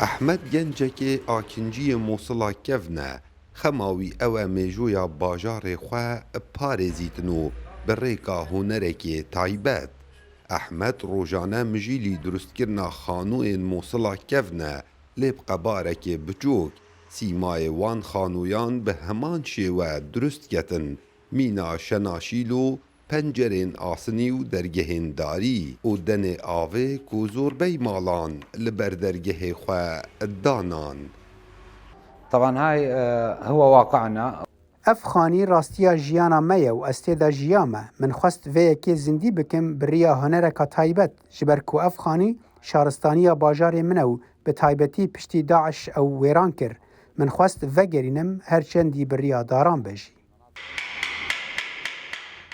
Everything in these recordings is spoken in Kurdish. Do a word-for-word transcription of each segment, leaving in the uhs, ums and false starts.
Ehmed gencekê akinciyê Mosila kevn e. Xema wî ew e mêjoya bajarê xwe parêzîtin û bi rêka hunerekê taybet. Ehmed rojane mijîlî durustkirina xanoyên Mosila kevn e, lê bi qebarekê biçûk. Sîmayê wan xanoyan bi heman şêwe durust ketin, mîna şenaşîl û pencerên asinî û dergehên darî û denê avê ku zorbey malan li ber dergehê xwe danan. طبعا هاي آه، هو واقعنا. Ev xanî rastiya jiyana me ye û ez tê de jiyame. Min xwest vê yekê zindî bikim bi riya hunereka taybet, ji ber ku ev xanî şaristaniya bajarê min e û bi taybetî piştî DAIŞ ew wêran kir. Min xwest vegerînim, her çendî bi riya daran be jî.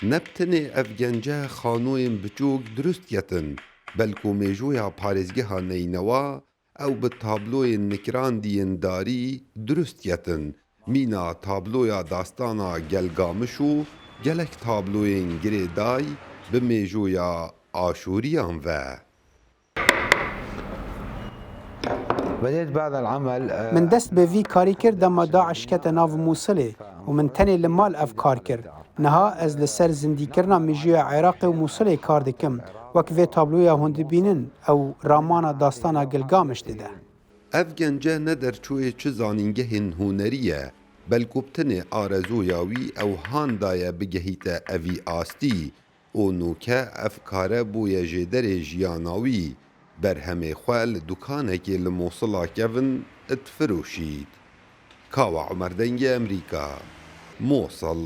Ne bi tenê ev gence xanoyên biçûk durust ketin, belku mêjoya parêzgeha Neynewa ew bi tabloyên nikirandî yên darî durust ketin, mîna tabloya dastana Gelgamiş û gelek tabloyên girêday bi mêjoya Aşûriyan ve. بديت بهذا العمل آه، Min dest bi vî karî kir dema DAIŞ kete nav Mûsilê û min tenê li mal ev kar kir. Niha ez li ser zindîkirina mêjoya Iraqê û Mûsilê kar dikim. Wek vê tabloya hûn dibînin, ew ramana dastana Gilgamiş dide. Ev gence ne derçûyê çi zanîngehên hunerî ye, belku bi tenê arezoya wî ew han daye bigehîte evî astî û nûke ev kare bûye jêderê jiyana wî, berhemê xwe li dukanekê li Mosila kevn difiroşît. Kawa Umer Dengê Emerîka, Mosil.